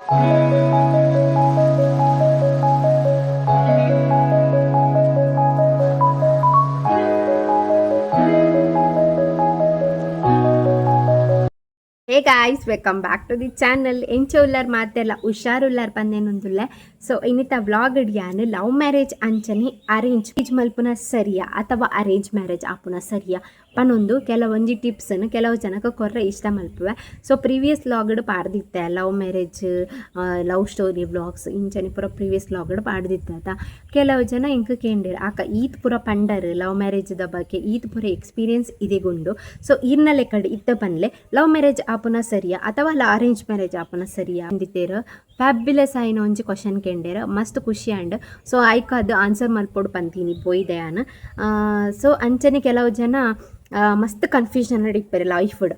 Hey guys, welcome back to the channel. ಎಂಚ ಉಲ್ಲರ್ ಮಾತೆಲ್ಲ? ಹುಷಾರುಲ್ಲಾರ್ ಪಂದೇನೊಂದುಲ್ಲೆ. ಸೊ ಇನ್ನಿತ ವ್ಲಾಗ್ ಯಾನ್ ಲವ್ ಮ್ಯಾರೇಜ್ ಅಂಚನೆ ಅರೇಂಜ್ ಮಲ್ಪುನ ಸರಿಯಾ ಅಥವಾ ಅರೇಂಜ್ ಮ್ಯಾರೇಜ್ ಆಪುನ ಸರಿಯಾ ಪನೊಂದು ಕೆಲವೊಂಜಿ ಟಿಪ್ಸ್ ಕೆಲವು ಜನಕ್ಕೆ ಕೊರ್ರೆ ಇಷ್ಟ ಮಲ್ಪುವೆ. ಸೊ ಪ್ರೀವಿಯಸ್ ವ್ಲಾಗ್ಡ್ ಪಾಡ್ದಿತ್ತೆ, love marriage, love story vlogs ಇಂಚನೆ ಪೂರ ಪ್ರೀವಿಯಸ್ ವ್ಲಾಗ್ಡ್ ಪಾಡ್ದಿತ್ತೆ ಆತ. ಕೆಲವು ಜನ ಇಂಕ್ ಕೇಂಡಿರ್, ಆಕ ಈತ್ ಪೂರ ಪಂಡರ್ ಲವ್ ಮ್ಯಾರೇಜ್ದ ಬಗ್ಗೆ, ಈತ್ ಪೂರ ಎಕ್ಸ್ಪೀರಿಯನ್ಸ್ ಇದೆಗುಂಡು, ಸೊ ಇರ್ನ ಲೆಕ್ಕಡ್ ಇತ್ತ ಪನ್ಲೆ, ಲವ್ ಮ್ಯಾರೇಜ್ ಆಪುನ ಸರಿಯಾ ಅಥವಾ ಅರೇಂಜ್ ಮ್ಯಾರೇಜ್ ಆಪುನ ಸರಿಯಾ ಅಂದಿತ್ತೇರ್. ಫ್ಯಾಬ್ಯುಲಸ್ ಆಯಿನ ಒಂಜಿ ಕ್ವಶನ್ ಕೇಂಡೇರ್, ಮಸ್ತ್ ಖುಷಿ ಆಂಡ್. ಸೊ ಐಕ್ ಅದು ಆನ್ಸರ್ ಮಲ್ಪೊಡು ಪಂತೀನಿ ಪೋಯಿದೆ ಯಾನ್. ಸೊ ಅಂಚನೆ ಕೆಲವು ಜನ ಮಸ್ತ್ ಕನ್ಫ್ಯೂಷನ್ ಇಪ್ಪೆರ್ ಲೈಫ್ಡ್,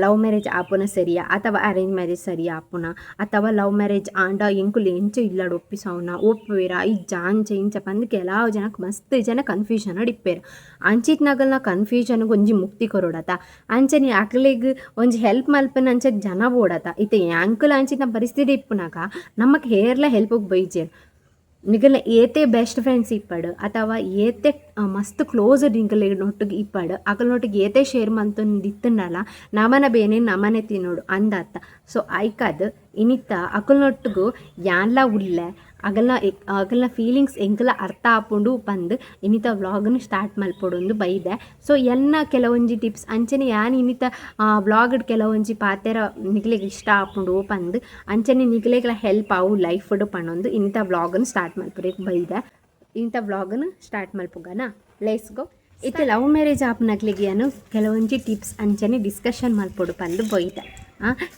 ಲವ್ ಮ್ಯಾರೇಜ್ ಆಪುನ ಸರಿಯಾ ಅಥವಾ ಅರೇಂಜ್ ಮ್ಯಾರೇಜ್ ಸರಿಯಾ ಆಪುನ, ಅಥವಾ ಲವ್ ಮ್ಯಾರೇಜ್ ಆಂಡ ಎಂಕುಲು ಎಂಚ ಇಲ್ಲಡ್ ಒಪ್ಪಿಸವುನ, ಒಪ್ಪುವೆರ ಇಜ್ಜ, ಅಂಚ ಇಂಚ ಪಂದ್ ಕೆಲವು ಜನಕ್ಕೆ ಮಸ್ತ್ ಜನ ಕನ್ಫ್ಯೂಷನ್ ಇಪ್ಪೆರ್. ಅಂಚಿತ್ನಗಲ್ನ ಕನ್ಫ್ಯೂಷನ್ಗೆ ಒಂಜಿ ಮುಕ್ತಿ ಕೊರೊಡತ, ಅಂಚನೆ ಅಕ್ಲೆಗ್ ಒಂಜಿ ಹೆಲ್ಪ್ ಮಲ್ಪುನ ಅಂಚ ಜನ ಬೋಡತ. ಇತ್ತೆ ಎಂಕುಲು ಅಂಚಿನ ಪರಿಸ್ಥಿತಿ ಇಪ್ಪುನಗ ನಮಕ್ ಏರ್ಲ ಹೆಲ್ಪ್ಗೆ ಬೈಜೆರ್. ನಿಗಲ್ನ ಏತೆ ಬೆಸ್ಟ್ ಫ್ರೆಂಡ್ಸ್ ಇಪ್ಪಡ್ ಅಥವಾ ಏತೆ ಮಸ್ತ್ ಕ್ಲೋಸ್ ನಿಗಲೆನೊಟ್ಟಿಗೆ ಇಪ್ಪಡ್, ಅಕಲ್ನೊಟ್ಟಿಗೆ ಏತೆ ಶೇರ್ ಮಂತೊಂದು ಇತ್ತುಂಡಲ ನಮನ ಬೇನೆ ನಮನೆ ತಿನ್ನೋಡು ಅಂದಾತ. ಸೊ ಐಕಾದ್ ಇನಿತ್ತ ಅಕಲ್ನೊಟ್ಟಿಗು ಯಾನ್ಲ ಉಲ್ಲೆ, ಅಗಲ್ನ ಅಗಲ್ನ ಫೀಲಿಂಗ್ಸ್ ಎಂಕಲ ಅರ್ಥ ಆಪುಂಡು ಪಂದ್ ಇನಿತ ವ್ಲಾಗ್ನ್ ಸ್ಟಾರ್ಟ್ ಮಲ್ಪೊಡೊಂದು ಬೈದೆ. ಸೊ ಎನ್ನ ಕೆಲವೊಂಜಿ ಟಿಪ್ಸ್ ಅಂಚನೆ ಯಾನ್ ಇನಿತ ವ್ಲಾಗ್ಡ್ ಕೆಲವೊಂಜಿ ಪಾತೆರ ನಿಕ್ಲೆಗ್ ಇಷ್ಟ ಆಪುಂಡು ಪಂದ್, ಅಂಚನೆ ನಿಕ್ಲೆಗ್ಲ ಹೆಲ್ಪ್ ಆವು ಲೈಫ್ಡ್ ಪನೊಂದು ಇನಿತ ವ್ಲಾಗ್ನ್ ಸ್ಟಾರ್ಟ್ ಮಲ್ಪುರೆಗ್ ಬೈದೆ. ಇಂಥ ವ್ಲಾಗ್ನ್ ಸ್ಟಾರ್ಟ್ ಮಲ್ಪುಗನ, let's go. ಇತ್ತೆ ಲವ್ ಮ್ಯಾರೇಜ್ ಆಪುನಕ್ಲೆಗ್ ಯಾನ್ ಕೆಲವೊಂಜಿ ಟಿಪ್ಸ್ ಅಂಚನೆ ಡಿಸ್ಕಷನ್ ಮಲ್ಪೊಡು ಪಂದ್ ಬೈದೆ.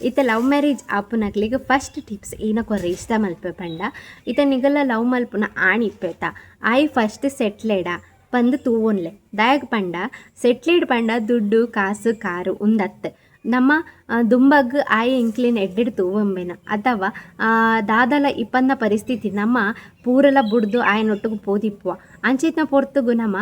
ಇತ್ತೆ ಲವ್ ಮ್ಯಾರೇಜ್ ಆಪುನಕ್ಲೆಗ್ ಫಸ್ಟ್ ಟಿಪ್ಸ್ ಏನ ಕೊರ್ರೆ ಇಷ್ಟ ಮಲ್ಪೆ ಪಂಡ, ಇತ್ತೆ ನಿಗಲ ಲವ್ ಮಲ್ಪುನ ಆಣ್ ಇಪ್ಪೆತ, ಆಯ್ ಫಸ್ಟ್ ಸೆಟ್ಲೆಡ ಪಂದ್ ತೂವೊನ್ಲೆ. ದಾಯೆಗ್ ಪಂಡ ಸೆಟ್ಲೆಡ್ ಪಂಡ ದುಡ್ಡು ಕಾಸು ಕಾರು ಉಂದತ್. ನಮ್ಮ ದುಂಬಗ್ ಆಯೆ ಎಂಕ್ಲೆನ್ ಎಡ್ಡೆಡ್ ತೂವೊಂಬೆನ ಅಥವಾ ದಾದಲ ಇಪ್ಪಂದ ಪರಿಸ್ಥಿತಿ ನಮ್ಮ ಪೂರಲ ಬುಡ್ದು ಆಯನೊಟ್ಟುಗು ಪೋದಿಪ್ಪುವ. ಅಂಚಿತ್ನ ಪೊರ್ತುಗು ನಮ್ಮ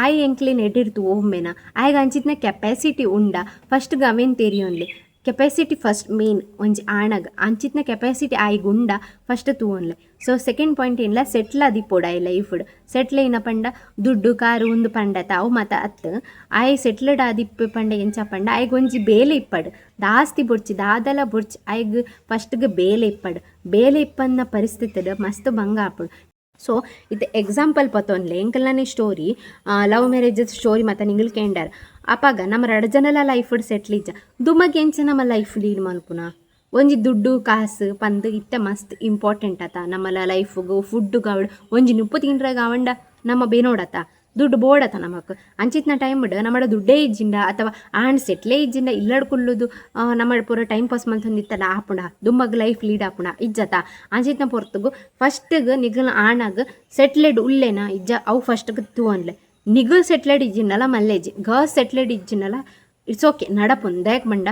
ಆಯೆ ಎಂಕ್ಲೆನ್ ಎಡ್ಡೆಡ್ ತೂವೊಂಬೆನ, ಆಯಗ್ ಅಂಚಿತ್ನ ಕೆಪಾಸಿಟಿ ಉಂಡ, ಫಸ್ಟ್ ಅವೆನ್ ತೆರಿಯೊನ್ಲೆ. Capacity first main. ಒಂಜಿ ಆಣಗ್ ಅಂಚಿತ್ನ ಕೆಪಾಸಿಟಿ ಆಯ್ಗ್ ಉಂಡ, ಫಸ್ಟ್ ತೂವೊನ್ಲೆ. So second point ಏನ್ಲ settle ಆದಿಪ್ಪೊಡು ಆಯ್ ಲೈಫ್ಡ್. ಸೆಟ್ಲ್ ಏನ ಪಂಡ ದುಡ್ಡು ಕಾರು ಉಂದು ಪಂಡತ ಅವು ಮಾತ ಅತ್ತ್. ಆಯ್ ಸೆಟ್ಲ್ಡ್ ಆದಿಪ್ಪೆ ಪಂಡ ಎಂಚ ಪಂಡ ಆಯ್ಗ್ ಒಂಜಿ ಬೇಲೆ ಇಪ್ಪಡ್, ದಾಸ್ತಿ ಬೊಡ್ಚಿ, ದಾದಲ ಬೊಡ್ಚಿ, ಆಯ್ಗ್ ಫಸ್ಟ್ಗ್ ಬೇಲೆ ಇಪ್ಪಡ್. ಬೇಲೆ ಇಪ್ಪನ್ನ ಪರಿಸ್ಥಿತಿಡ್ ಮಸ್ತ್ ಬಂಗ ಆಪುಂಡು. ಸೊ ಇತ್ತೆ example ಪತ್ತೊನ್ಲೆ, ಎಂಕಲ್ನನೆ story, love marriage story ಮಾತ ನಿಗಲ್ ಕೇಂಡರ್. ಅಪಗ ನಮ್ಮ ರಡ್ಡ್ ಜನಲ ಲೈಫ್ಡ್ ಸೆಟ್ಲ್ ಇಜ್ಜ, ದುಮಗ್ ಎಂಚ ನಮ್ಮ ಲೈಫ್ ಲೀಡ್ ಮಲ್ಪುನ? ಒಂಜಿ ದುಡ್ಡು ಕಾಸು ಪಂದ್ ಇತ್ತೆ ಮಸ್ತ್ ಇಂಪಾರ್ಟೆಂಟ್ ಆತ ನಮ್ಮಲ ಲೈಫ್ಗು. ಫುಡ್ಡುಗ್ ಆವಡ್, ಒಂಜಿ ನುಪ್ಪು ತಿಂಡ್ರಾಗ ಆವಂಡ ನಮ್ಮ ಬೇನೋಡತ, ದುಡ್ಡು ಬೋಡತ ನಮಕ್. ಅಂಚಿತ್ನ ಟೈಮ್ಡ್ ನಮ್ಮಡ ದುಡ್ಡೇ ಇಜ್ಜಿಂಡ ಅಥವಾ ಆಣ್ ಸೆಟ್ಲೇ ಇಜ್ಜಿಂಡ ಇಲ್ಲಡ್ ಕುಲ್ಲುದು ನಮ್ಮ ಪೂರ ಟೈಮ್ ಪಾಸ್ ಮಲ್ತೊಂದಿತ್ತಡ ಆಪುಂಡ? ದುಂಬಗ್ ಲೈಫ್ ಲೀಡ್ ಆಪುಂಡ? ಇಜ್ಜತ. ಅಂಚಿತ್ನ ಪೊರ್ತುಗು ಫಸ್ಟ್ಗ್ ನಿಗಲ್ನ ಆಣಗ್ ಸೆಟ್ಲೆಡ್ ಉಲ್ಲೆನ ಇಜ್ಜ, ಅವು ಫಸ್ಟ್ಗ್ ತೂವೊನ್ಲೆ. ನಿಗುಲ್ ಸೆಟ್ಲೆಡ್ ಇಜ್ಜಿಂಡಲ ಮಲ್ಲೆಜಿ, ಗರ್ಲ್ಸ್ ಸೆಟ್ಲೆಡ್ ಇಜ್ಜಿಂಡಲ it's okay, ನಡಪುಂಡು. ದಾಯೆಗ್ ಪಂಡ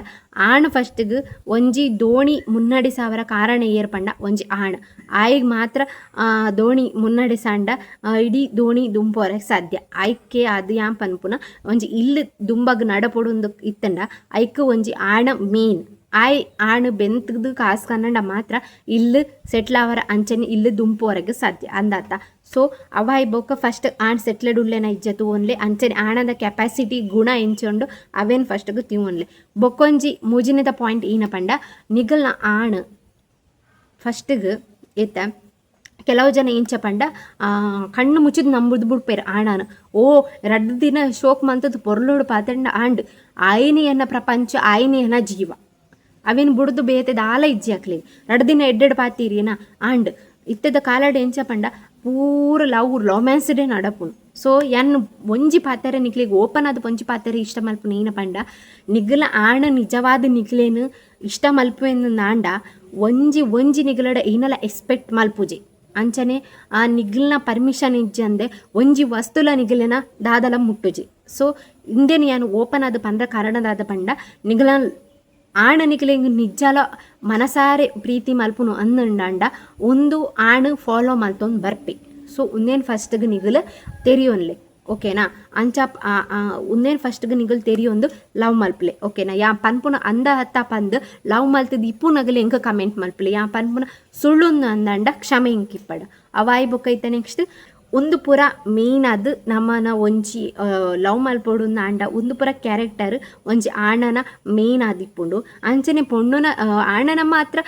ಆಣ್ ಫಸ್ಟ್ಗ್ ಒಂಜಿ ದೋಣಿ ಮುನ್ನಡೆಸಾವರ ಕಾರಣ ಏರ್ ಪಂಡ ಒಂಜಿ ಆಣ್. ಆಯಗ್ ಮಾತ್ರ ದೋಣಿ ಮುನ್ನಡೆಸಾಂಡ ಇಡೀ ದೋಣಿ ದುಂಪೋರೆಗ್ ಸಾಧ್ಯ. ಐಕೆ ಅದು ಯಾನ್ ಪನ್ಪುನ, ಒಂಜಿ ಇಲ್ಲ್ ದುಂಬಗ್ ನಡಪೊಡುಂದು ಇತ್ತಂಡ ಐಕ್ ಒಂಜಿ ಆಣ ಮೇನ್. ಆಯ್ ಆಣ್ ಬೆಂತ್ದ್ ಕಾಸ್ ಕನ್ನಂಡ ಮಾತ್ರ ಇಲ್ಲ್ ಸೆಟ್ಲ್ ಆವರ, ಅಂಚನೆ ಇಲ್ಲ್ ದುಂಪುವರೆಗ್ ಸಾಧ್ಯ ಅಂದಾತ. ಸೊ ಅವಾಯ್ ಬೊಕ್ಕ ಫಸ್ಟ್ ಆಣ್ ಸೆಟ್ಲೆಡ್ ಉಲ್ಲೆನ ಇಜ್ಜ ತೂವೊನ್ಲೆ. ಅಂಚನೆ ಆಣದ ಕೆಪಾಸಿಟಿ ಗುಣ ಎಂಚ ಉಂಡು ಅವೇನ್ ಫಸ್ಟ್ಗ್ ತೂವೊನ್ಲೆ. ಬೊಕ್ಕೊಂಜಿ ಮೂಜಿನೆದ ಪಾಯಿಂಟ್ ಈನ ಪಂಡ, ನಿಗಲ್ನ ಆಣ್ ಫಸ್ಟ್ಗ್ ಇತ್ತ ಕೆಲವು ಜನ ಎಂಚ ಪಂಡ ಕಣ್ಣು ಮುಚ್ಚಿದ್ ನಂಬುದು ಬುಡ್ಪೆರ್ ಆಣಾನ. ಓ ರಡ್ಡ್ ದಿನ ಶೋಕ್ ಮಂತುದು ಪೊರ್ಲುಡು ಪಾತೆರ್ಂಡ ಆಂಡ್, ಆಯ್ನೆ ಎನ್ನ ಪ್ರಪಂಚ, ಆಯ್ನೆ ಎನ್ನ ಜೀವ, ಅವೇನ್ ಬುಡ್ದು ಬೇತೆ ದಾಲ ಇಜ್ಜಿ ಅಕ್ಲೆಗ್. ರಡ್ಡ್ ದಿನ ಎಡ್ಡೆಡ್ ಪಾತೀರಿನ ಆಂಡ್. ಇತ್ತೆದ ಕಾಲಡ್ ಎಂಚ ಪಂಡ ಪೂರ ಲವ್ ರೊಮ್ಯಾನ್ಸ್ಡೇ ನಡಪುಂಡು. ಸೊ ಯಾನ್ ಒಂಜಿ ಪಾತೆರ ನಿಕ್ಲೆಗ್ ಓಪನ್ ಆದ್ ಒಂಜಿ ಪಾತೆರ ಇಷ್ಟ ಮಲ್ಪುನ ಏನ ಪಂಡ, ನಿಗಲ ಆಣ ನಿಜವಾದ ನಿಕ್ಲೆನ್ ಇಷ್ಟ ಮಲ್ಪುವೆಂದ್ ಆಂಡ ಒಂಜಿ ಒಂಜಿ ನಿಗಲಡ ಏನಲ ಎಕ್ಸ್ಪೆಕ್ಟ್ ಮಲ್ಪುಜಿ. ಅಂಚನೆ ಆ ನಿಗ್ಲ್ನ ಪರ್ಮಿಷನ್ ಇಜ್ಜಂದೆ ಒಂಜಿ ವಸ್ತುಲ ನಿಗಲೆನ ದಾದಲ ಮುಟ್ಟುಜಿ. ಸೊ ಇಂದೆನ್ ಯಾನ್ ಓಪನ್ ಆದ್ ಪಂಡ ಕಾರಣ ದಾದ ಪಂಡ, ನಿಗಲ ಆಣ ನಿಕ್ಲೆಗ್ ನಿಜಲ ಮನಸಾರೆ ಪ್ರೀತಿ ಮಲ್ಪುನು ಅಂದಂಡ ಉಂದು ಆಣ್ ಫಾಲೋ ಮಲ್ತೊಂದು ಬರ್ಪೆ. ಸೊ ಉಂದೆನ್ ಫಸ್ಟ್ಗ್ ನಿಗಲ್ ತೆರಿಯೊನ್ಲೆ. ಓಕೆನಾ? ಅಂಚ ಉಂದೆನ್ ಫಸ್ಟ್ಗ್ ನಿಗುಲು ತೆರಿಯೊಂದು ಲವ್ ಮಲ್ಪುಲೆ, ಓಕೆನಾ? ಯಾನ್ ಪನ್ಪುನ ಅಂದ ಅತ್ತ ಪಂದ್ ಲವ್ ಮಲ್ತ್ದ್ ಇಪ್ಪುನಗಲು ಎಂಕ್ ಕಮೆಂಟ್ ಮಲ್ಪುಲೆ. ಯಾನ್ ಪನ್ಪುನ ಸುಳ್ಳುಂದು ಅಂದಾಂಡ ಕ್ಷಮೆ ಎಂಕ್ ಇಪ್ಪಡ್. ಅವಾಯಿ ಬೊಕ್ಕ ಇತ್ತೆ ನೆಕ್ಸ್ಟ್ ಉಂದು ಪೂರ ಮೇನ್ ಆದ್ ನಮನ ಒಂಜಿ ಲವ್ ಮಲ್ಪೊಡುಂದು ಆಂಡ ಉಂದು ಪೂರ ಕ್ಯಾರೆಕ್ಟರ್ ಒಂಜಿ ಆಣನ ಮೇನ್ ಆದಿಪ್ಪುಂಡು. ಅಂಚನೆ ಪೊಣ್ಣುನ ಆಣನ ಮಾತ್ರ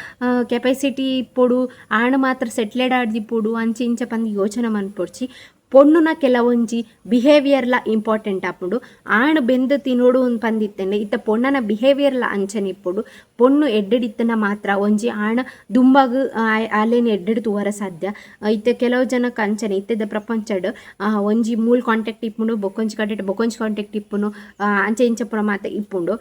ಕೆಪಾಸಿಟಿ ಇಪ್ಪೊಡು, ಆಣ್ ಮಾತ್ರ ಸೆಟ್ಲೆಡ್ ಆದಿಪ್ಪೊಡು ಅಂಚ ಇಂಚ ಪಂದ್ ಯೋಚನೆ ಮನ್ಪೊಡ್ಚಿ. ಪೊಣ್ಣುನ ಕೆಲವೊಂಜಿ ಬಿಹೇವಿಯರ್ಲ ಇಂಪಾರ್ಟೆಂಟ್ ಆಪುಂಡು. ಆಣ್ ಬೆಂದ್ ತಿನೊಡು ಪಂದಿತ್ತ್ಂಡ ಇತ್ತೆ ಪೊಣ್ಣನ ಬಿಹೇವಿಯರ್ಲ ಅಂಚನೆ ಇಪ್ಪೊಡು. ಪೊಣ್ಣು ಎಡ್ಡೆಡ್ ಇತ್ತ್ಂಡ ಮಾತ್ರ ಒಂಜಿ ಆಣ್ ದುಂಬಗ್ ಆಲೆನ್ ಎಡ್ಡೆಡ್ ತೂವರೆ ಸಾಧ್ಯ. ಇತ್ತೆ ಕೆಲವು ಜನಕ್ ಅಂಚನೆ ಇತ್ತೆದ ಪ್ರಪಂಚಡ್ ಒಂಜಿ ಮೂಲು ಕಾಂಟ್ಯಾಕ್ಟ್ ಇಪ್ಪುಂಡು, ಬೊಕ್ಕೊಂಜಿ ಕಡೆಟ್ ಬೊಕ್ಕೊಂಜಿ ಕಾಂಟ್ಯಾಕ್ಟ್ ಇಪ್ಪುನು, ಅಂಚ ಇಂಚ ಪೂರ ಮಾತ ಇಪ್ಪುಂಡು.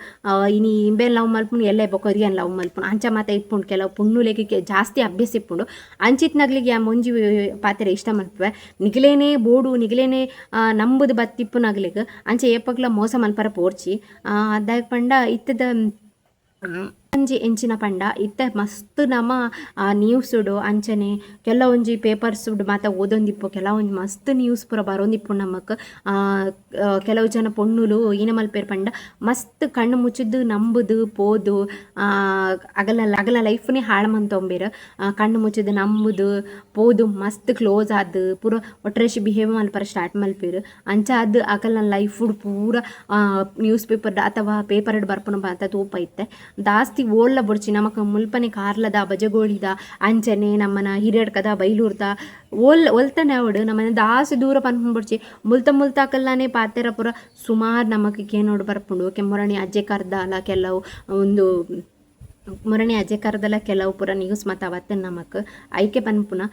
ಇನಿ ಇಂಬೆನ್ ಲವ್ ಮಲ್ಪುನು, ಎಲ್ಲೆ ಬೊಕ್ಕೊರಿಯನ್ ಲವ್ ಮಲ್ಪುನು, ಅಂಚ ಮಾತ ಇಪ್ಪುಂಡು. ಕೆಲವು ಪೊಣ್ಣುಲೆಗ್ ಜಾಸ್ತಿ ಅಭ್ಯಾಸ ಇಪ್ಪುಂಡು. ಅಂಚಿತ್ತಿನಗ್ಲೆಗ್ ಯಾನ್ ಒಂಜಿ ಪಾತೆರ ಇಷ್ಟ ಮಲ್ಪುವೆ, ನಿಗಲೇನೆ ಬೋಡು ನಿಗಲೇನೆ ನಂಬುದು ಬತ್ತಿಪ್ಪುನಗ್ಲೆಗ್ ಅಂಚ ಏಪಗ್ಲ ಮೋಸ ಮಲ್ಪರ ಪೋರ್ಚಿ. ದಾಯೆ ಪಂಡ ಇತ್ತೆದ ಒಂಜಿ ಎಂಚಿನ ಪಂಡ ಇತ್ತೆ ಮಸ್ತ್ ನಮ ನ್ಯೂಸುಡು ಅಂಚನೆ ಕೆಲವೊಂಜಿ ಪೇಪರ್ಸುಡು ಮಾತ ಓದೊಂದಿಪ್ಪು, ಕೆಲವೊಂಜಿ ಮಸ್ತ್ ನ್ಯೂಸ್ ಪೂರ ಬರೊಂದಿಪ್ಪು ನಮಕ್. ಕೆಲವು ಜನ ಪೊಣ್ಣುಲು ಏನ ಮಲ್ಪೆರ್ ಪಂಡ ಮಸ್ತ್ ಕಣ್ಣು ಮುಚ್ಚಿದ್ ನಂಬುದು ಪೋದು ಅಗಲ ಅಗಲ ಲೈಫ್ನೇ ಹಾಳು ಮಂತೊಂಬೆರ್. ಕಣ್ಣು ಮುಚ್ಚಿದ್ ನಂಬುದು ಪೋದು ಮಸ್ತ್ ಕ್ಲೋಸ್ ಆದ್ ಪೂರ ಒಟ್ರಾಶಿ ಬಿಹೇವ್ ಮಲ್ಪರ ಸ್ಟಾರ್ಟ್ ಮಲ್ಪೆರ್. ಅಂಚ ಆದ್ ಅಕಲ್ನ ಲೈಫುಡು ಪೂರ ನ್ಯೂಸ್ ಪೇಪರ್ ಅಥವಾ ಪೇಪರ್ಡ್ ಬರ್ಪುನ ಮಾತ ತೂಪ ಇತ್ತೆ. ದಾಸ್ತಿ ಓಲ್ಲ ಬೊಡ್ಚಿ ನಮಕ್ ಮುಲ್ಪನೆ ಕಾರ್ಲದ ಬಜಗೋಳಿದ ಅಂಚನೆ ನಮ್ಮನ ಹಿರಿಯಡ್ಕದ ಬೈಲೂರ್ದ ಓಲ್ ಒಲ್ತನೆ ಆವಡ್ ನಮನ ದಾಸ್ತಿ ದೂರ ಪನ್ಪುನ ಬೊಡ್ಚಿ. ಮುಲ್ತ ಮುಲ್ತ ಅಕಲ್ನಾನೆ ಪಾತೆರ ಪೂರ ಸುಮಾರ್ ನಮಕ್ ಕೇನೋಡು ಬರ್ಪುಂಡು. ಕೆಮ್ಮೊರಣಿ ಅಜ್ಜೆ ಕರ್ದಾಲ ಕೆಲವು ಉಂದು ಮೊರಣಿ ಅಜ್ಜೆ ಕರ್ದಲ ಕೆಲವು ಪೂರ ನ್ಯೂಸ್ ಮಾತ ಬತ್ತುಂಡು ನಮಕ್. ಐಕೆ ಪನ್ಪುನ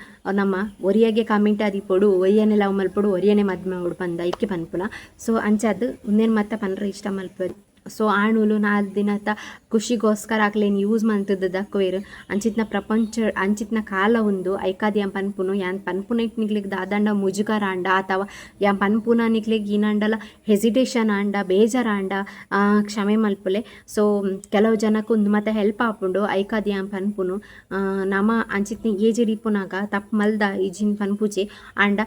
ನಮ್ಮ ಒರಿಯಗೆ ಕಮೆಂಟ್ ಆದಿಪ್ಪೊಡು, ಒರಿಯನೆ ಲವ್ ಮಲ್ಪೊಡು, ಒರಿಯನೆ ಮದ್ಮೆ ಆವೊಡು ಪಂದ್ ಐಕೆ ಪನ್ಪುನ. ಸೊ ಅಂಚಾದ್ ಉಂದೆನ್ ಮಾತ ಪನ್ರೆ ಇಷ್ಟ ಮಲ್ಪುವೆರ್. ಸೊ ಆಣುಲು ನಾಲ್ ದಿನತ ಖುಷಿಗೋಸ್ಕರ ಅಕ್ಲೆನ್ ಯೂಸ್ ಮಲ್ತುದು ದಕ್ಕುವೆರ್. ಅಂಚಿತ್ತಿನ ಪ್ರಪಂಚ ಅಂಚಿತ್ತಿನ ಕಾಲ ಉಂದು. ಐಕಾದ್ ಯಾನ್ ಪನ್ಪುನು, ಯಾನ್ ಪನ್ಪುನೈಟ್ ನಿಕ್ಲೆಗ್ ದಾದಾಂಡ ಮುಜುಗರ ಆಂಡ ಅಥವಾ ಯಾನ್ ಪನ್ಪುನ ನಿಕ್ಲೆಗ್ ಈನಾಂಡಲ ಹೆಸಿಟೇಷನ್ ಆಂಡ ಬೇಜಾರ್ ಆಂಡ ಕ್ಷಮೆ ಮಲ್ಪುಲೆ. ಸೊ ಕೆಲವು ಜನಕ್ ಉಂದು ಮಾತ ಹೆಲ್ಪ್ ಆಪುಂಡು. ಐಕಾದ್ ಯಾನ್ ಪನ್ಪುನು, ನಮ ಅಂಚಿತ್ತಿನ ಏಜ್ಡ್ ಇಪ್ಪುನಗ ತಪ್ಪು ಮಲ್ದ ಇಜ್ಜಿಂದ್ ಪನ್ಪುಜಿ, ಆಂಡ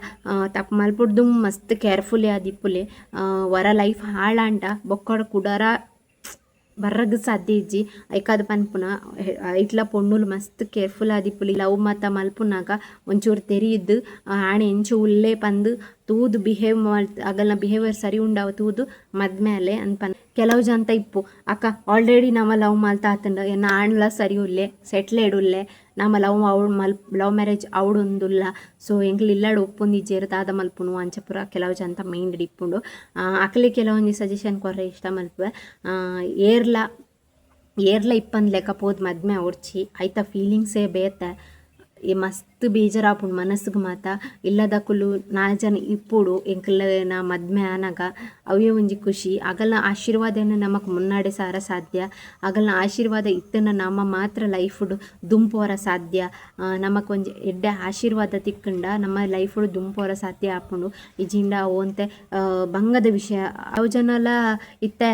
ತಪ್ಪು ಮಲ್ಪುಡ್ದು ಮಸ್ತ್ ಕೇರ್ಫುಲ್ ಆದಿಪ್ಪುಲೆ. ವರ ಲೈಫ್ ಹಾಳಾಂಡ ಬೊಕ್ಕಡ ಕುಡರ ಬರ್ರಗ್ ಸಾಧ್ಯ ಇಜ್ಜಿ. ಐಕಾದ್ ಪನ್ಪುನ ಐಟ್ಲ ಪೊಣ್ಣುಲು ಮಸ್ತ್ ಕೇರ್ಫುಲ್ ಆದಿಪ್ಪುಲಿ. ಲವ್ ಮಾತ ಮಲ್ಪುನಗ ಒಂಚೂರು ತೆರಿದ್ ಆಣ್ ಎಂಚ ಉಲ್ಲೆ ಪಂದ್ ತೂದು ಬಿಹೇವ್ ಮಲ್ತ್ ಅಗಲ್ನ ಬಿಹೇವಿಯರ್ ಸರಿ ಉಂಡಾವ ತೂದು ಮದ್ಮೆ ಆಲೆ ಅಂದ್. ಕೆಲವು ಜನತ ಇಪ್ಪು ಅಕ್ಕ ಆಲ್ರೆಡಿ ನಮ ಲವ್ ಮಲ್ತ ಆತುಂಡು, ಎನ್ನ ಆಣ್ಲ ಸರಿ ಉಲ್ಲೆ, ಸೆಟ್ಲೆಡ್ ಉಲ್ಲೆ, ನಮ ಲವ್ ಅವ್ ಮಲ್ ಲವ್ ಮ್ಯಾರೇಜ್ ಆವೊಡೊಂದುಲ್ಲ, ಸೊ ಎಂಕ್ಲು ಇಲ್ಲಡ್ ಒಪ್ಪೊಂದಿಜ್ಜೆರ್ ದಾದ ಮಲ್ಪುನು ಅಂಚ ಪೂರ ಕೆಲವು ಜನತ ಮೈಂಡ್ ಇಪ್ಪುಂಡು. ಅಕ್ಲೆಗ್ ಕೆಲವೊಂಜಿ ಸಜೆಷನ್ ಕೊರ್ರೆ ಇಷ್ಟ ಮಲ್ಪುವೆ. ಏರ್ಲ ಏರ್ಲ ಇಪ್ಪಂದ್ ಲೆಕ್ಕ ಪೋದು ಮದ್ಮೆ ಆವೊಡ್ಚಿ, ಐತ ಫೀಲಿಂಗ್ಸೇ ಬೇತೆ. ಈ ಮಸ್ತ್ ಬೇಜಾರಾಪುಂಡು ಮನಸ್ಸುಗ್ ಮಾತ. ಇಲ್ಲದಕುಲು ನಾಲ್ ಜನ ಇಪ್ಪೊಡು ಎಂಕಲ್ನ ಮದ್ಮೆ ಆನಗ, ಅವೇ ಒಂಜಿ ಖುಷಿ. ಅಗಲ್ನ ಆಶೀರ್ವಾದನ್ ನಮಕ್ ಮುನ್ನಡೆ ಸಾರ ಸಾಧ್ಯ. ಅಗಲ್ನ ಆಶೀರ್ವಾದ ಇತ್ತ್ಂಡ ನಮ ಮಾತ್ರ ಲೈಫ್ಡ್ ದುಂಪೋರ ಸಾಧ್ಯ. ನಮಕ್ ಒಂಜಿ ಎಡ್ಡೆ ಆಶೀರ್ವಾದ ತಿಕ್ಕುಂಡ ನಮ್ಮ ಲೈಫ್ಡ್ ದುಂಪೋರ ಸಾಧ್ಯ ಆಪುಂಡು. ಇಜ್ಜಿಂಡ ಒಂತೆ ಬಂಗದ ವಿಷಯ. ಅವು ಜನಲ ಇತ್ತೆ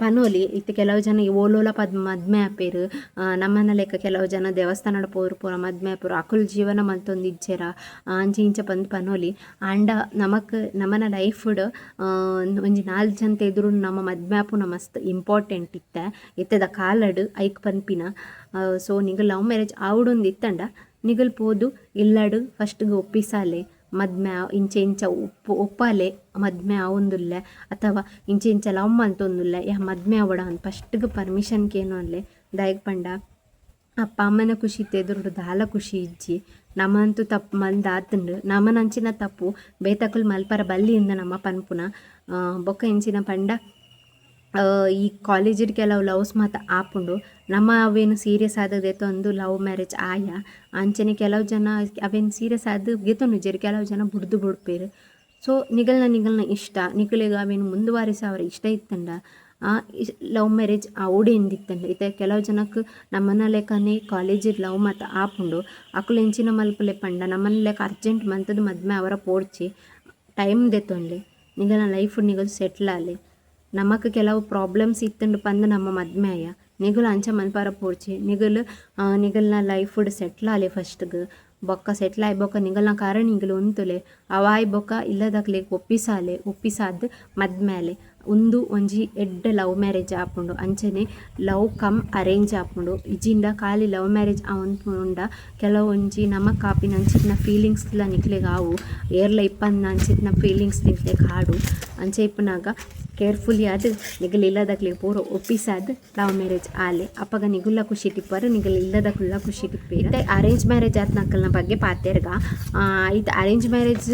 ಪನೊಲಿ, ಇತ್ತೆ ಕೆಲವು ಜನ ಓಲೋಲ ಪದ್ ಮದ್ಮೆ ಆಪೆರ್. ನಮನ ಲೆಕ್ಕ ಕೆಲವು ಜನ ದೇವಸ್ಥಾನಡ್ ಪೋರು ಪೂರ ಮದ್ಮೆ ಆಪೆರ್, ಅಕುಲು ಜೀವನ ಮಲ್ತೊಂದಿಜ್ಜೆರ ಅಂಚ ಇಂಚ ಪಂದ್ ಪನೊಲಿ. ಆಂಡ ನಮಕ್ ನಮನ ಲೈಫ್ಡ್ ಒಂಜಿ ನಾಲ್ ಜನತ ಎದುರು ನಮ ಮದ್ಮೆ ಆಪುನ ಮಸ್ತ್ ಇಂಪಾರ್ಟೆಂಟ್ ಇತ್ತೆ ಇತ್ತೆದ ಕಾಲಡ್ ಐಕ್ ಪನ್ಪಿನ. ಸೊ ನಿಕುಲು ಲವ್ ಮ್ಯಾರೇಜ್ ಆವೊಡುಂದು ಇತ್ತಂಡ ನಿಕುಲು ಪೋದು ಇಲ್ಲಡ್ ಫಸ್ಟ್ಗ್ ಒಪ್ಪಿಸಾಲೆ, ಮದ್ಮೆ ಇಂಚ ಇಂಚ ಒಪ್ಪಾಲೆ ಮದ್ಮೆ ಆವೊಂದುಲ್ಲೆ ಅಥವಾ ಇಂಚ ಇಂಚ ಲವ್ ಮಲ್ತೊಂದುಲ್ಲೆ ಯಾನ್ ಮದ್ಮೆ ಆವೊಡ ಅಂದ್ ಫಸ್ಟ್ಗ್ ಪರ್ಮಿಷನ್ ಕೇನೊನ್ಲೆ. ದಾಯೆಗ್ ಪಂಡ ಅಪ್ಪ ಅಮ್ಮನ ಖುಷಿತ ಎದುರುಡು ದಾಲ ಖುಷಿ ಇಜ್ಜಿ. ನಮಂತು ತಪ್ಪು ಮಲ್ದಾತುಂಡು, ನಮನಂಚಿನ ತಪ್ಪು ಬೇತಕುಲು ಮಲ್ಪರ ಬಲ್ಲಿ ಇಂದ್ ನಮ ಪನ್ಪುನ. ಬೊಕ್ಕ ಎಂಚಿನ ಪಂಡ ಈ ಕಾಲೇಜಿಡ್ ಕೆಲವು ಲವ್ಸ್ ಮಾತ ಆಪುಂಡು, ನಮ ಅವೇನ್ ಸೀರಿಯಸ್ ಆದ್ ದೆತೊಂದು ಲವ್ ಮ್ಯಾರೇಜ್ ಆಯ. ಅಂಚನೆ ಕೆಲವು ಜನ ಅವೇನ್ ಸೀರಿಯಸ್ ಆದ್ ಗೆತೊನುಜೆರ್, ಕೆಲವು ಜನ ಬುಡ್ದು ಬುಡ್ಪೆರ್. ಸೊ ನಿಗಲ್ನ ನಿಗಲ್ನ ಇಷ್ಟ, ನಿಕಲೆಗ್ ಅವೇನ್ ಮುಂದುವರಿಸಾವರೆ ಇಷ್ಟ ಇತ್ತುಂಡ ಲವ್ ಮ್ಯಾರೇಜ್ ಆವೊಡೆ ಇಂದಿತ್ತುಂಡ. ಇತ್ತೆ ಕೆಲವು ಜನಕ್ ನಮನ ಲೆಕ್ಕನೆ ಕಾಲೇಜಿಡ್ ಲವ್ ಮಾತ ಆಪುಂಡು. ಅಕುಲು ಎಂಚಿನ ಮಲ್ಪುಲೆ ಪಂಡ ನಮನ ಲೆಕ್ಕ ಅರ್ಜೆಂಟ್ ಮಲ್ತುದು ಮದ್ಮೆ ಆವರ ಪೋಡ್ಚಿ, ಟೈಮ್ ದೆತೊನ್ಲೆ, ನಿಗಲ್ನ ಲೈಫ್ ನಿಗಲ್ ಸೆಟ್ಲ್ ಆಲೆ. ನಮಕ್ ಕೆಲವು ಪ್ರಾಬ್ಲಮ್ಸ್ ಇತ್ತುಂಡು ಪಂದ್ ನಮ ಮದ್ಮೆ ಆಯ, ನಿಗುಲು ಅಂಚ ಮನ್ಪರ ಪೋಡ್ಚಿ. ನಿಗುಲು ನಿಗಲ್ನ ಲೈಫ್ಡ್ ಸೆಟ್ಲ್ ಆಲೆ ಫಸ್ಟ್ಗ್. ಬೊಕ್ಕ ಸೆಟ್ಲ್ ಆಯಿ ಬೊಕ್ಕ ನಿಗಲ್ನ ಕಾರಣ್ ನಿಗಲ್ ಉಂತುಲೆ ಅವಾಯಿ ಬೊಕ್ಕ ಇಲ್ಲದಕ್ಲೆಗ್ ಒಪ್ಪಿಸಾಲೆ ಒಪ್ಪಿಸಾದ್ ಮದ್ಮೆ ಆಲೆ. ಉಂದು ಒಂಜಿ ಎಡ್ಡೆ ಲವ್ ಮ್ಯಾರೇಜ್ ಆಪುಂಡು ಅಂಚನೆ love come arrange ಆಪುಂಡು. ಇಜ್ಜಿಂಡ ಖಾಲಿ ಲವ್ ಮ್ಯಾರೇಜ್ ಆವೊಂದು ಕೆಲವೊಂಜಿ ನಮಕ್ ಆಪಿನಂಚಿತ್ತಿನ ಫೀಲಿಂಗ್ಸ್ ಲ ನಿಕ್ಲೆಗ್ ಆವು ಏರ್ಲ ಇಪ್ಪಂದಿನಂಚಿತ್ತಿನ ಫೀಲಿಂಗ್ಸ್ ನಿಕ್ಲೆಗ್ ಆಡು. ಅಂಚ ಇಪ್ಪುನಗ ಕೇರ್ಫುಲಿ ಆದ್ ನಿಗಲ್ ಇಲ್ಲದಕ್ಲೆಗ್ ಪೂರ ಒಪ್ಪಿಸಾದ್ ಲವ್ ಮ್ಯಾರೇಜ್ ಆಲೆ. ಅಪಗ ನಿಗುಲ್ಲ ಖುಷಿಟ್ ಇಪ್ಪರ್ ನಿಗಲ್ ಇಲ್ಲದಕುಲ್ಲ ಖುಷಿಟ್ ಇಪ್ಪೆರ್. ಇತ್ತೆ ಅರೇಂಜ್ ಮ್ಯಾರೇಜ್ ಆತ್ನಕಲ್ನ ಬಗ್ಗೆ ಪಾತೆರ್ಗ. ಇತ್ತೆ ಅರೇಂಜ್ ಮ್ಯಾರೇಜ್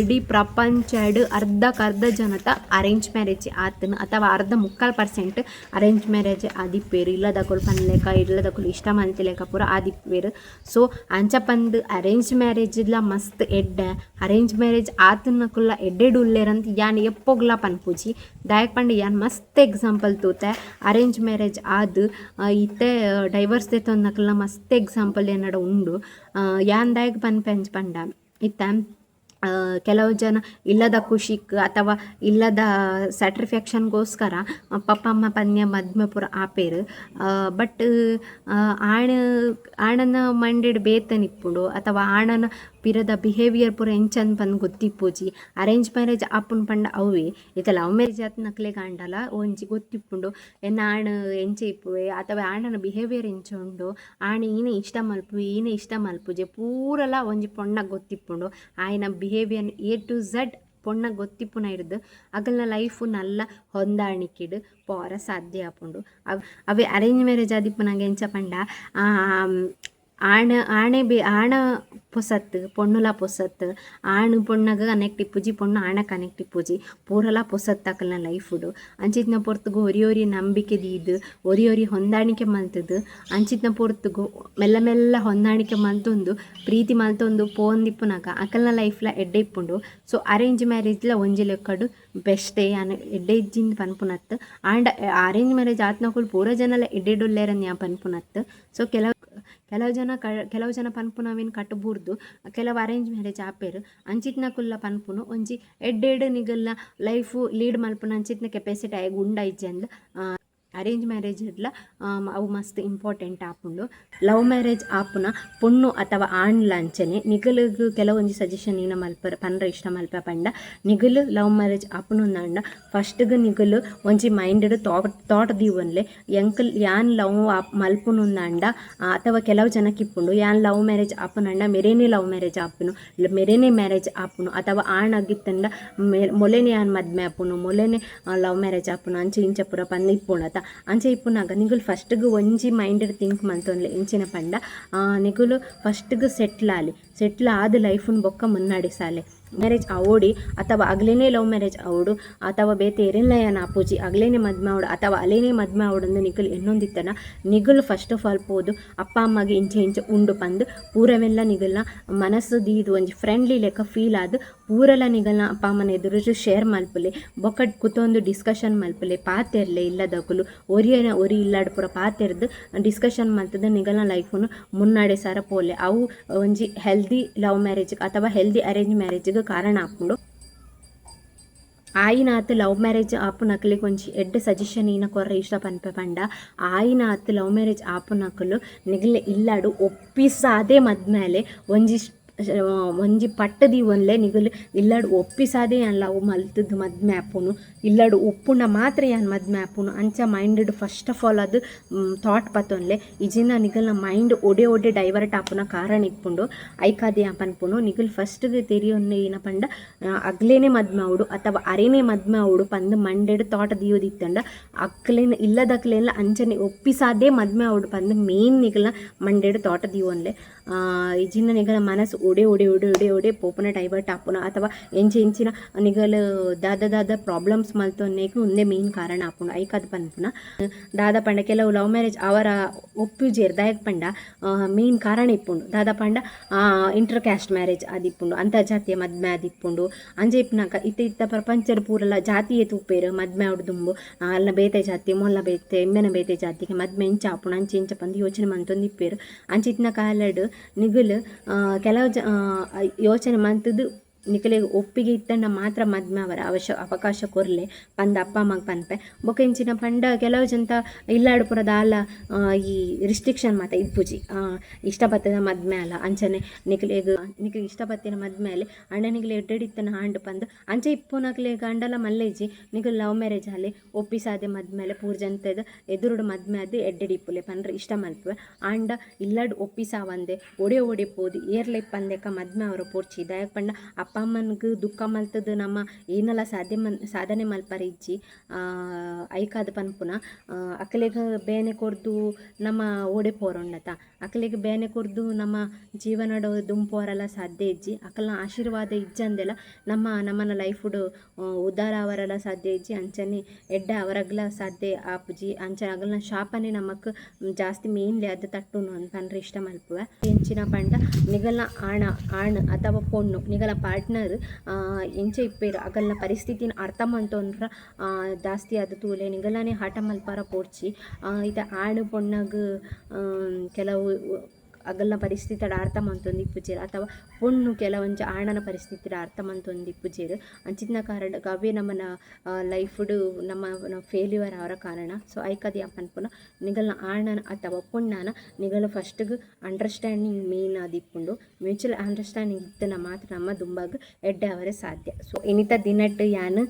ಇಡೀ ಪ್ರಪಂಚಡ್ ಅರ್ಧಕ್ ಅರ್ಧ ಜನತ ಅರೇಂಜ್ ಮ್ಯಾರೇಜ್ ಆತುಂಡು ಅಥವಾ ಅರ್ಧ ಮುಕ್ಕಾಲ್ percent arrange marriage ಆದಿಪ್ಪೆರ್. ಇಲ್ಲದಕುಲು ಪನ್ಲೆಕ ಇಲ್ಲದಕುಲು ಇಷ್ಟ ಮಲ್ತಿಲೆಕ ಪೂರ ಆದಿಪ್ಪೆರ್. ಸೊ ಅಂಚ ಪಂದ್ ಅರೇಂಜ್ ಮ್ಯಾರೇಜ್ ಲ ಮಸ್ತ್ ಎಡ್ಡೆ ಅರೇಂಜ್ ಮ್ಯಾರೇಜ್ ಆತುನಕುಲ್ಲ ಎಡ್ಡೆಡ್ ಉಲ್ಲೆರ್ ಅಂದ್ ಯಾನ್ ಏಪೊಗ್ಲ ಪನ್ಪುಜಿ. ದಾಯೆ ಪಂಡ ಯಾನ್ ಮಸ್ತ್ ಎಕ್ಸಾಂಪಲ್ ತೂತೆ ಅರೇಂಜ್ ಮ್ಯಾರೇಜ್ ಆದ್ ಇತ್ತೆ ಡೈವರ್ಸ್ ದೆತ್ತೊನ್ನಕಲ್ನ ಮಸ್ತ್ ಎಕ್ಸಾಂಪಲ್ ಎನ್ನಡ ಉಂಡು. ಯಾನ್ ದಾಯೆಗ್ ಪನ್ಪೆ ಅಂಚ ಪಂಡ ಇತ್ತೆ ಕೆಲವು ಜನ ಇಲ್ಲದ ಖುಷಿಕ್ ಅಥವಾ ಇಲ್ಲದ ಸ್ಯಾಟಿಸ್ಫ್ಯಾಕ್ಷನ್ ಗೋಸ್ಕರ ಪಪ್ಪ ಅಮ್ಮ ಪನ್ಯ ಮದ್ಮೆ ಪೂರ ಆಪೆರ್. ಬಟ್ ಆಣ್ ಆಣನ ಮೈಂಡೆಡ್ ಬೇತೆನೆ ಇಪ್ಪುಂಡು ಅಥವಾ ಆಣನ ಪಿರದ ಬಿಹೇವಿಯರ್ ಪೂರ ಎಂಚಂದ್ ಪಂದ್ ಗೊತ್ತಿಪ್ಪುಜಿ. ಅರೇಂಜ್ ಮ್ಯಾರೇಜ್ ಆಪುಂಡು ಪಂಡ ಅವ್ವೆ ಇತ್ತೆ ಲವ್ ಮ್ಯಾರೇಜ್ ಆತಿನಕ್ಲೆಗ್ ಆಂಡಲ ಒಂಜಿ ಗೊತ್ತಿಪ್ಪುಂಡು ಎನ್ನ ಆಣ್ ಎಂಚ ಇಪ್ಪುವೆ ಅಥವಾ ಆಣನ ಬಿಹೇವಿಯರ್ ಎಂಚ ಉಂಡು ಆಣ್ ಈನೆ ಇಷ್ಟ ಮಲ್ಪುವೆ ಈನೆ ಇಷ್ಟ ಮಲ್ಪುಜೆ ಪೂರಲ ಒಂಜಿ ಪೊಣ್ಣಗ್ ಗೊತ್ತಿಪ್ಪುಂಡು. ಆಯನ behaviour A to Z ಪೊಣ್ಣಗ್ ಗೊತ್ತಿಪ್ಪುನ ಇರ್ದ್ ಅಗಲ್ನ ಲೈಫ್ ನಲ್ಲ ಹೊಂದಾಣಿಕೆಡ್ ಪೋರ ಸಾಧ್ಯ ಆಪುಂಡು. ಅವೇ ಅರೇಂಜ್ ಮ್ಯಾರೇಜ್ ಆದಿಪ್ಪುನಗ ಎಂಚ ಪಂಡ ಆಣ್ ಆಣೆ ಬೇ ಆಣ ಪೊಸತ್ ಪೊಣ್ಣುಲ ಪೊಸತ್ ಆಣ್ ಪೊಣ್ಣಗ್ ಕನೆಕ್ಟ್ ಇಪ್ಪುಜಿ ಪೊಣ್ಣು ಆಣ ಕನೆಕ್ಟ್ ಇಪ್ಪುಜಿ ಪೂರಲ ಪೊಸತ್ ಅಕಲ್ನ ಲೈಫುಡು. ಅಂಚಿತ್ತಿನ ಪೊರ್ತುಗು ಒರಿ ಒರಿ ನಂಬಿಕೆ ದೀದ್ ಒರಿ ಒರಿ ಹೊಂದಾಣಿಕೆ ಮಲ್ತುದು ಅಂಚಿತ್ತಿನ ಪೊರ್ತುಗು ಮೆಲ್ಲ ಮೆಲ್ಲ ಹೊಂದಾಣಿಕೆ ಮಲ್ತೊಂದು ಪ್ರೀತಿ ಮಲ್ತೊಂದು ಪೋವೊಂದಿಪ್ಪುನಗ ಅಕಲ್ನ ಲೈಫ್ಲ ಎಡ್ಡೆ ಇಪ್ಪುಂಡು. ಸೊ ಅರೇಂಜ್ ಮ್ಯಾರೇಜ್ಲ ಒಂಜಿ ಲೆಕ್ಕಡ್ ಬೆಸ್ಟೇ ಯಾನ್ ಎಡ್ಡೆ ಇಜ್ಜಿಂದ್ ಪನ್ಪುನತ್. ಆಂಡ ಅರೇಂಜ್ ಮ್ಯಾರೇಜ್ ಆತ್ನಕುಲು ಪೂರ ಜನಲ ಎಡ್ಡೆಡ್ ಉಲ್ಲೆರಂದ್ ಯಾನ್ ಪನ್ಪುನತ್. ಸೊ ಕೆಲವು ಜನ ಕೆಲವು ಜನ ಪನ್ಪುನವೇನ್ ಕಟ್ ಬೂರ್ದು ಕೆಲವು ಅರೇಂಜ್ ಮ್ಯಾರೇಜ್ ಆಪೆರ್. ಅಂಚಿತ್ತಿನಕುಲ್ಲ ಪನ್ಪುನು ಒಂಜಿ ಎಡ್ಡೆಡ್ ನಿಗಲ್ನ ಲೈಫ್ ಲೀಡ್ ಮಲ್ಪುನ ಅಂಚಿತ್ತಿನ ಕೆಪಾಸಿಟಿ ಆಯಗ್ ಉಂಡ ಇಜ್ಜಂದ್ ಅರೇಂಜ್ ಮ್ಯಾರೇಜ್ ಡ್ಲ ಅವು ಮಸ್ತ್ ಇಂಪಾರ್ಟೆಂಟ್ ಆಪುಂಡು. ಲವ್ ಮ್ಯಾರೇಜ್ ಆಪುನ ಪೊಣ್ಣು ಅಥವಾ ಆಣ್ಲ ಅಂಚನೆ ನಿಗಲಗ್ ಕೆಲವೊಂಜಿ ಸಜೆಷನ್ ಈನ ಮಲ್ಪರೆ ಪನ್ರೆ ಇಷ್ಟ ಮಲ್ಪೆ ಪಂಡ ನಿಗಲ್ ಲವ್ ಮ್ಯಾರೇಜ್ ಆಪುನಂದಾಂಡ ಫಸ್ಟ್ ಗ್ ನಿಗಲ್ ಒಂಜಿ ಮೈಂಡ್ ಥಾಟ್ ದೀವೊನ್ಲೆ ಎಂಕಲ್ ಯಾನ್ ಲವ್ ಮಲ್ಪುನುಂದಾಂಡ ಅಥವಾ ಕೆಲವು ಜನಕ್ ಇಪ್ಪುಂಡು ಯಾನ್ ಲವ್ ಮ್ಯಾರೇಜ್ ಆಪುನಂಡ ಮೆರೇನೆ ಲವ್ ಮ್ಯಾರೇಜ್ ಆಪುನು ಮೆರೇನೆ ಮ್ಯಾರೇಜ್ ಆಪುನು ಅಥವಾ ಆಣಗಿತ್ತಂಡ ಮೊಲೆನೆ ಯಾನ್ ಮದ್ಮೆ ಆಪುನು ಮೊಲೆನೆ ಲವ್ ಮ್ಯಾರೇಜ್ ಆಪುನು ಅಂಚ ಇಂಚ ಪೂರ ಪಂದ್ ಇಪ್ಪುಂಡು ಅತ. ಅಂಚ ಇಪ್ಪುನಗ ನಿಗುಲು ಫಸ್ಟ್ ಗ್ ಒಂಜಿ ಮೈಂಡ್ ಥಿಂಕ್ ಮಲ್ತೊನ್ಲೆ ಎಂಚಿನ ಪಂಡ ನಿಗುಲು ಫಸ್ಟ್ ಗ್ ಸೆಟ್ಲ್ ಆಲೆ ಸೆಟ್ಲ್ ಆದ್ ಲೈಫ್ ನ್ ಬೊಕ್ಕ ಮುನ್ನಡೆಸಾಲೆ. ಮ್ಯಾರೇಜ್ ಆವೊಡಿ ಅಥವಾ ಅಗ್ಲೇನೆ ಲವ್ ಮ್ಯಾರೇಜ್ ಆವೊಡು ಅಥವಾ ಬೇತೆ ಏರೆನ್ಲ ಯಾನ್ ಆಪುಜಿ ಅಗ್ಲೇನೆ ಮದ್ಮೆ ಆವೊಡು ಅಥವಾ ಅಲೇನೆ ಮದ್ಮೆ ಆವೊಡು ನಿಕುಲು ಎನ್ನೊಂದಿತ್ತನ ನಿಗುಲು first of all ಪೋದು ಅಪ್ಪ ಅಮ್ಮಗೆ ಇಂಚ ಇಂಚ ಉಂಡು ಪಂದ್ ಪೂರವೆಲ್ಲ ನಿಗಲ್ನ ಮನಸ್ಸು ದೀದ್ ಒಂಜಿ ಫ್ರೆಂಡ್ಲಿ ಲೆಕ್ಕ ಫೀಲ್ ಆದ್ ಪೂರಲ ನಿಗಲ್ನ ಅಪ್ಪ ಅಮ್ಮನ ಎದುರು ಶೇರ್ ಮಲ್ಪುಲೆ ಬೊಕ್ಕ ಕುತೊಂದು ಡಿಸ್ಕಷನ್ ಮಲ್ಪುಲೆ ಪಾತೆರ್ಲೆ ಇಲ್ಲದಕುಲು ಒರಿಯನ ಒರಿ ಇಲ್ಲಾಡ್ ಪೂರ ಪಾತೆರ್ದ್ ಡಿಸ್ಕಷನ್ ಮಲ್ತುದು ನಿಗಲ್ನ ಲೈಫ್ ನು ಮುನ್ನಡೆಸಾರ ಪೋಲೆ. ಅವು ಒಂಜಿ healthy love marriage ಅಥವಾ healthy arrange marriage ಗ್ ಕಾರಣ ಆಪುಂಡು. ಆಯಿನಾತ್ ಲವ್ ಮ್ಯಾರೇಜ್ ಆಪುನಕಲೆಗ್ ಒಂಜಿ ಎಡ್ಡೆ ಸಜೆಷನ್ ಈನ ಕೊರ್ರೆ ಇಷ್ಟ ಪನ್ಪೆ ಪಂಡ ಆಯಿನಾತ್ ಲವ್ ಮ್ಯಾರೇಜ್ ಆಪುನಕುಲು ನಿಗಲ್ನ ಇಲ್ಲಡ್ ಒಪ್ಪಿಸಾದೆ ಮದ್ಮೆ ಒಂಜಿ ಒಂಜಿ ಪಟ್ಟ್ ದೀವೊನ್ಲೆ ನಿಗಲ್ ಇಲ್ಲಡ್ ಒಪ್ಪಿಸಾದೆ ಯಾನ್ ಲವ್ ಮಲ್ತುದು ಮದ್ಮೆ ಆಪುನು ಇಲ್ಲಡ್ ಒಪ್ಪುಂಡ ಮಾತ್ರ ಯಾನ್ ಮದ್ಮೆ ಆಪುನು ಅಂಚ minded first of all ಅದು ಥಾಟ್ ಪತ್ತೊನ್ಲೆ. ಇಜಿನ ನಿಗಲ್ನ ಮೈಂಡ್ ಒಡೆ ಒಡೆ ಡೈವರ್ಟ್ ಆಪುನ ಕಾರಣ ಇಪ್ಪುಂಡು. ಐಕಾದ್ ಯಾನ್ ಪನ್ಪುನು ನಿಗಲ್ ಫಸ್ಟ್ ಗ್ ತೆರಿಯೊನ್ಲೆ ಏನ ಪಂಡ ಅಗ್ಲೇನೆ ಮದ್ಮೆ ಆವೊಡು ಅಥವಾ ಅರೇನೆ ಮದ್ಮೆ ಆವೊಡು ಪಂದ್ ಮೈಂಡೆಡ್ ಥಾಟ್ ದೀವೊದಿತ್ತಂಡ ಅಕ್ಲೆನ ಇಲ್ಲದಕ್ಲೆನ್ಲ ಅಂಚನೆ ಒಪ್ಪಿಸಾದೆ ಮದ್ಮೆ ಆವೊಡು ಪಂದ್ ಮೇನ್ ನಿಗಲ್ನ ಮಂಡೆಡ್ ಥಾಟ್ ದೀವೊನ್ಲೆ. ಇಜಿನ ನಿಗಲ್ನ ಮನಸ್ಸು ಒಡೆ ಒಡೆ ಒಡೆ ಒಡೆ ಒಡೆ ಪೋಪುನ ಡೈವರ್ಟ್ ಆಪುನ ಅಥವಾ ಎಂಚ ಎಂಚಿನ ನಿಗಲ್ ದಾದ ದಾದ ಪ್ರಾಬ್ಲಮ್ಸ್ ಮಲ್ತೊನ್ನೆಗ್ ಉಂದೆ ಮೇನ್ ಕಾರಣ ಆಪುಂಡು. ಐಕಾದ್ ಪನ್ಪುನ ದಾದ ಪಂಡ ಕೆಲವು ಲವ್ ಮ್ಯಾರೇಜ್ ಅವರ ಒಪ್ಪುಜೆರ್ ದಾಯೆಗ್ ಪಂಡ ಮೇನ್ ಕಾರಣ ಇಪ್ಪುಂಡು. ದಾದ ಪಂಡ inter caste marriage ಆದಿಪ್ಪುಂಡು ಅಂತರ್ಜಾತೀಯ ಮದ್ಮೆ ಆದಿಪ್ಪುಂಡು. ಅಂಚ ಇಪ್ಪುನಗ ಇತ್ತೆ ಇತ್ತ ಪ್ರಪಂಚಡ್ ಪೂರಲ ಜಾತಿಯೇ ತೂಪೆರ್ ಮದ್ಮೆ ಆವೊಡು ದುಂಬು ಅಲ್ನ ಬೇತೆ ಜಾತಿ ಮೊಲ್ಲ ಬೇತೆ ಇಂಬೆನ ಬೇತೆ ಜಾತಿಗೆ ಮದ್ಮೆ ಎಂಚ ಆಪುಂಡು ಅಂಚ ಇಂಚ ಪಂದ್ ಯೋಚನೆ ಮಲ್ತೊಂದು ಇಪ್ಪೆರ್. ಅಂಚ ಇತ್ತಿನ ಕಾಲಡ್ ನಿಗಲ್ ಕೆಲವು ಯೋಚನೆ ಮಲ್ತುದು ನಿಕಲೆಗ್ ಒಪ್ಪಿಗೆ ಇತ್ತಂಡ ಮಾತ್ರ ಮದ್ಮೆ ಆವರ ಅವಶ ಅವಕಾಶ ಕೊರ್ಲೆ ಪಂದ್ ಅಪ್ಪ ಅಮ್ಮಗ್ ಪನ್ಪೆ. ಬೊಕ ಎಂಚಿನ ಪಂಡ ಕೆಲವು ಜನತ ಇಲ್ಲಡ್ ಪೂರ ದಾಲ ಈ ರಿಸ್ಟ್ರಿಕ್ಷನ್ ಮಾತ ಇಪ್ಪುಜಿ. ಇಷ್ಟ ಬತ್ತದ ಮದ್ಮೆ ಆಲ, ಅಂಚನೆ ನಿಕಲೆಗ್ ನಿಕ್ಲೆಗ್ ಇಷ್ಟ ಬತ್ತಿನ ಮದ್ಮೆ ಆಲೆ, ಆಂಡ ನಿಕ್ಲ್ ಎಡ್ಡೆಡ್ ಇತ್ತನ ಆಂಡ್ ಪಂದ್ ಅಂಚ ಇಪ್ಪುನಕ್ಲೆಗ್ ಆಂಡಲ ಮಲ್ಲೆಜ್ಜಿ. ನಿಕುಲು ಲವ್ ಮ್ಯಾರೇಜ್ ಆಲೆ, ಒಪ್ಪಿಸಾದೆ ಮದ್ಮೆ ಆಲೆ, ಪೂರ ಜನತೆದ ಎದುರುಡು ಮದ್ಮೆ ಆದ್ ಎಡ್ಡೆಡ್ ಇಪ್ಪುಲೆ ಪಂದ್ ಇಷ್ಟ ಮಲ್ಪುವೆ. ಆಂಡ ಇಲ್ಲಡ್ ಒಪ್ಪಿಸಾವಂದೆ ಒಡೆ ಒಡೆ ಪೋದು ಏರ್ಲ ಇಪ್ಪಂದೆಕ ಮದ್ಮೆ ಆವರೆ ಪೋಡ್ಚಿ. ದಾಯೆ ಪಂಡ ಅಪ್ಪ ಅಮ್ಮನ್ಗ್ ದುಃಖ ಮಲ್ತುದು ನಮ ಏನಲ ಸಾಧ್ಯ ಸಾಧನೆ ಮಲ್ಪರೆ ಇಜ್ಜಿ. ಐಕಾದ್ ಪನ್ಪುನ, ಅಕಲೆಗ್ ಬೇನೆ ಕೊರ್ದು ನಮ ಓಡೆ ಪೋರೊಂಡತ, ಅಕಲೆಗ್ ಬೇನೆ ಕೊರ್ದು ನಮ ಜೀವನಡ್ ದುಂಬು ಪೋರೆಲ ಸಾಧ್ಯ ಇಜ್ಜಿ. ಅಕಲ್ನ ಆಶೀರ್ವಾದ ಇಜ್ಜಂದೆಲ ನಮ್ಮ ನಮನ ಲೈಫುಡು ಉದ್ದಾರ ಆವರೆಲ ಸಾಧ್ಯ ಇಜ್ಜಿ, ಅಂಚನೆ ಎಡ್ಡೆ ಆವರೆಗ್ಲ ಸಾಧ್ಯ ಆಪುಜಿ. ಅಂಚ ಅಗಲ್ನ ಶಾಪನೆ ನಮಕ್ ಜಾಸ್ತಿ ಮೇನ್ಲಿ ಆದ್ ತಟ್ಟುನು ಪಂದ್ ಇಷ್ಟ ಮಲ್ಪುವೆ. ಎಂಚಿನ ಪಂಡ ನಿಗಲ್ನ ಆಣ ಆಣ್ ಅಥವಾ ಪೊಣ್ಣು ನಿಗಲ ಪಾರ್ಟ್ನರ್ ಎಂಚ ಇಪ್ಪೆರ್, ಅಗಲ್ನ ಪರಿಸ್ಥಿತಿನ್ ಅರ್ಥ ಮಲ್ತೊನ್ರ ಜಾಸ್ತಿ ಆದ್ ತೂಲೆ. ನಿಗಲನೆ ಹಠ ಮಲ್ಪರ ಪೋಡ್ಚಿ. ಇತ್ತೆ ಆಣ್ ಪೊಣ್ಣಗ್ ಕೆಲವು ಅಗಲ್ನ ಪರಿಸ್ಥಿತಿಡ್ ಅರ್ಥ ಮಲ್ತೊಂದು ಇಪ್ಪುಜೆರ್ ಅಥವಾ ಪೊಣ್ಣು ಕೆಲವೊಂಜಿ ಆಣನ ಪರಿಸ್ಥಿತಿಡ್ ಅರ್ಥ ಮಲ್ತೊಂದು ಇಪ್ಪುಜೆರ್. ಅಂಚಿತ್ತಿನ ಕಾರಣ ಅವೇ ನಮನ ಲೈಫ್ಡ್ ನಮ ಫೇಲ್ಯೂರ್ ಆವರ ಕಾರಣ. ಸೊ ಐಕಾದ್ ಯಾನ್ ಪನ್ಪುನ, ನಿಗಲ್ನ ಆಣನ ಅಥವಾ ಪೊಣ್ಣನ ನಿಗಲ್ ಫಸ್ಟ್ಗ್ ಅಂಡರ್ಸ್ಟ್ಯಾಂಡಿಂಗ್ ಮೇನ್ ಆದಿಪ್ಪುಂಡು. ಮ್ಯೂಚುವಲ್ ಅಂಡರ್ಸ್ಟ್ಯಾಂಡಿಂಗ್ ಇತ್ತಿನ ಮಾತ್ರ ನಮ್ಮ ದುಂಬಗ್ ಎಡ್ಡೆ ಆವರೆ ಸಾಧ್ಯ. ಸೊ ಇನಿತ ದಿನಟ್ ಯಾನ್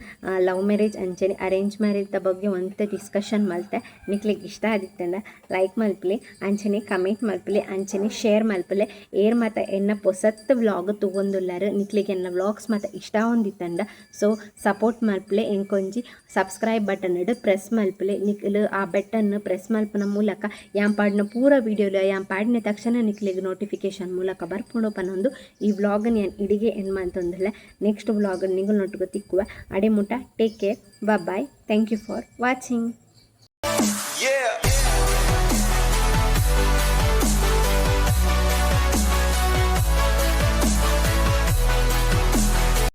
ಲವ್ ಮ್ಯಾರೇಜ್ ಅಂಚನೆ ಅರೇಂಜ್ ಮ್ಯಾರೇಜ್ ದ ಬಗ್ಗೆ ಒಂತೆ ಡಿಸ್ಕಷನ್ ಮಲ್ತೆ. ನಿಕ್ಲೆಗ್ ಇಷ್ಟ ಆದಿತ್ತಂಡ ಲೈಕ್ ಮಲ್ಪುಲೆ, ಅಂಚನೆ ಕಮೆಂಟ್ ಮಲ್ಪುಲೆ, ಅಂಚನೆ ಶೇರ್ ಮಲ್ಪುಲೆ. ಏರ್ ಮಾತ ಎನ್ನ ಪೊಸತ್ ವ್ಲಾಗ್ ತೂವೊಂದುಲ್ಲಾರ್, ನಿಕ್ಲೆಗ್ ಎನ್ನ ವ್ಲಾಗ್ಸ್ ಮಾತ ಇಷ್ಟ ಆವೊಂದಿತ್ತಂಡ ಸೊ ಸಪೋರ್ಟ್ ಮಲ್ಪುಲೆ. ಎಂಕೊಂಜಿ ಸಬ್ಸ್ಕ್ರೈಬ್ ಬಟನ್ ಪ್ರೆಸ್ ಮಲ್ಪುಲೆ. ನಿಕ್ಲು ಆ ಬಟನ್ ಪ್ರೆಸ್ ಮಲ್ಪುನ ಮೂಲಕ ಯಾನ್ ಪಾಡಿನ ಪೂರ ವೀಡಿಯೋಲ ಯಾನ್ ಪಾಡಿನ ತಕ್ಷಣ ನಿಕ್ಲೆಗ್ ನೋಟಿಫಿಕೇಶನ್ ಮೂಲಕ ಬರ್ಪುಂಡು ಪನೊಂದು ಈ ವ್ಲಾಗ್ ಯಾನ್ ಇಡಿಗೆ ಎಂಡ್ ಮಲ್ತೊಂದುಲ್ಲೆ. ನೆಕ್ಸ್ಟ್ ವ್ಲಾಗ್ ನಿಗುಲ್ನೊಟ್ಟುಗು ತಿಕ್ಕುವ. ಅಡೆ ಮುಟ take care, bye, thank you for watching. Yeah.